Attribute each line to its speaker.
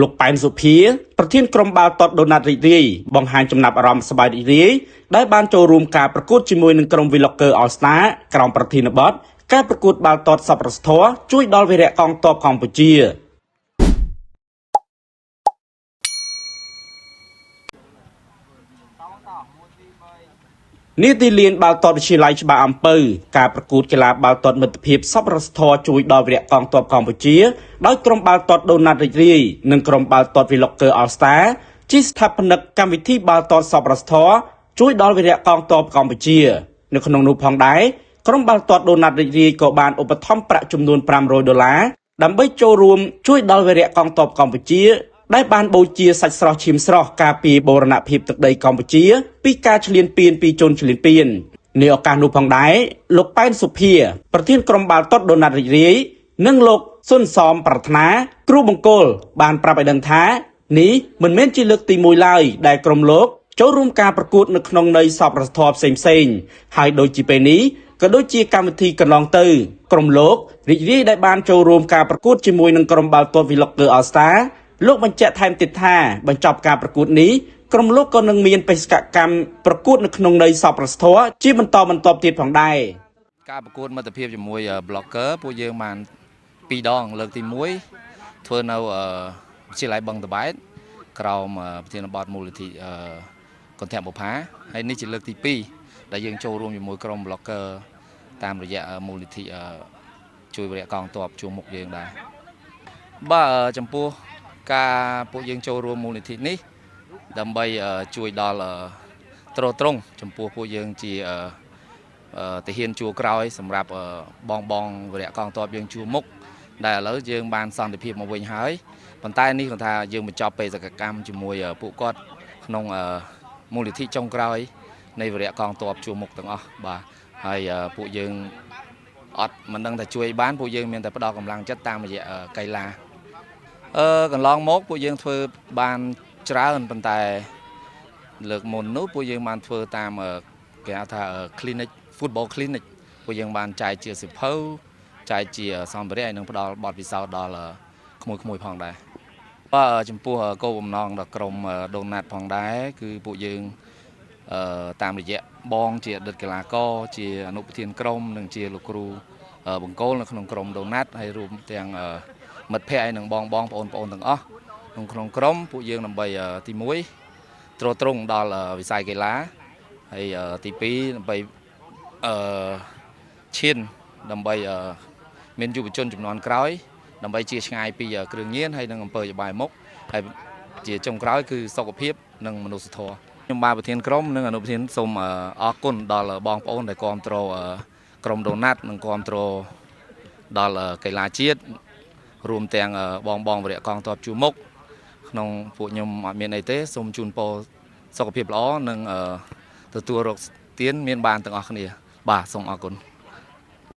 Speaker 1: លោកប៉ែនសុភាប្រធានក្រុមបាល់ទាត់ដូណាត់រីករាយបង្ហាញចំណាប់អារម្មណ៍សប្បាយរីករាយដែលបានចូលរួមការប្រកួតជាមួយនឹងក្រុម Vlogger All Star ក្រោមប្រធានបទការប្រកួតបាល់ទាត់សប្បុរសធម៌ជួយដល់វីរៈកងទ័ពកម្ពុជា នាទីលានបាល់ទាត់វិទ្យាល័យច្បារអំពៅការប្រកួតកីឡាបាល់ទាត់មិត្តភាពសប្បុរសធម៌ជួយដល់វីរៈកងទ័ពកម្ពុជាដោយក្រុមបាល់ទាត់ដូណាត់រីករាយនិងក្រុមបាល់ទាត់ Vlogger All Star ជាស្ថាបនិកកម្មវិធីបាល់ទាត់សប្បុរសធម៌ជួយដល់វីរៈកងទ័ពកម្ពុជានៅក្នុងនោះផងដែរក្រុមបាល់ទាត់ដូណាត់រីករាយក៏បានឧបត្ថម្ភប្រាក់ចំនួន500ដុល្លារដើម្បីចូលរួមជួយដល់វីរៈកងទ័ពកម្ពុជា ដែលបានបូជាសាច់ស្រស់ឈាមស្រស់ការពារបូរណភាពទឹកដីកម្ពុជា ពីការឈ្លានពានពីជនឈ្លានពាននាឱកាសនោះផងដែរលោកប៉ែនសុភា ប្រធានក្រុមបាល់ទាត់ដូណាត់រីករាយនិងលោកសុនសមប្រាថ្នា គ្រូបង្គោលបានប្រាប់ឲ្យដឹងថានេះមិនមែនជាលើកទី1ឡើយដែលក្រុមលោកចូលរួមការប្រកួតនៅក្នុងន័យសប្បុរសធម៌ផ្សេងៗហើយដូចជាពេលនេះក៏ដូចជាកម្មវិធីកន្លងទៅក្រុមលោករីករាយដែលបានចូលរួមការប្រកួតជាមួយនឹងក្រុមបាល់ទាត់ Vlogger All Star លោកបញ្ជាក់ថែមទៀតថាបញ្ចប់ការប្រកួតនេះក្រុមលោកក៏នឹងមានបេសកកម្មប្រកួតនៅក្នុងន័យសប្បុរសធម៌ជាបន្តបន្ទាប់ទៀតផងដែរ
Speaker 2: ការប្រកួតមិត្តភាពជាមួយ blogger ពួកយើងបានពីរដងលើកទី1ធ្វើនៅវិទ្យាល័យបឹងតបែតក្រោមប្រធានបទមូលនិធិគន្ធបុប្ផាហើយនេះជាលើកទី2ដែលយើងចូលរួមជាមួយក្រុម blogger តាមរយៈមូលនិធិជួយវរៈកងទ័ពជួរមុខយើងដែរបាទចំពោះការពួកយើងចូលរួមមូលនិធិនេះដើម្បីជួយដល់ទ្រទ្រង់ចំពោះពួកយើងជា ទាហានជួរក្រោយសម្រាប់បងបងវរៈកងទ័ពយើងជួរមុខដែលឥឡូវយើងបានសន្តិភាពមកវិញហើយប៉ុន្តែនេះគាត់ថាយើងបញ្ចប់បេសកកម្មជាមួយពួកគាត់ក្នុងមូលនិធិចុងក្រោយនៃវរៈកងទ័ពជួរមុខទាំងអស់បាទហើយពួកយើងអត់មិនដឹងថាជួយបានពួកយើងមានតែផ្ដល់កម្លាំងចិត្តតាមរយៈកីឡាកន្លងមកពួកយើងធ្វើបានច្រើនប៉ុន្តែលើកមុននោះពួកយើងបានធ្វើតាមគេហៅថា clinic football clinic ពួកយើងបានចែកជាសៀវភៅចែកជាសម្ភារៈហើយនឹងផ្ដល់បទពិសោធន៍ដល់ក្មួយៗផងដែរបាទចំពោះគោលបំណងដល់ក្រុមដូណាត់ផងដែរគឺពួកយើងតាមរយៈបងជាអតីតកីឡាករជាអនុប្រធានក្រុមនិងជាលោកគ្រូបង្គោលនៅក្នុងក្រុមដូណាត់ហើយរួមទាំងមិត្តភ័ក្តិហើយនិងបងបងប្អូនប្អូនទាំងអស់ក្នុងក្នុងក្រុមពួកយើងដើម្បីទី1ទ្រទ្រង់ដល់វិស័យកីឡាហើយទី2ដើម្បី អឺឈានដើម្បីមានយុវជនចំនួនក្រោយដើម្បីជាឆ្ងាយពីគ្រឿងញៀនហើយនិងអំពើចបាយមុខហើយជាចុងក្រោយគឺសុខភាពនិងមនុស្សធម៌ខ្ញុំបាទប្រធានក្រុមនិងអនុប្រធានសូមអរគុណដល់បងប្អូនដែលគាំទ្រក្រុមដូណាត់និងគាំទ្រដល់កីឡាជាតិរួមទាំងបងបងវរៈកងទ័ពជួរមុខក្នុងពួកខ្ញុំអត់មានអីទេសូមជូនពរសុខភាពល្អនិងទទួលរកទានមានបានទាំងអស់គ្នាបាទសូមអរគុណ។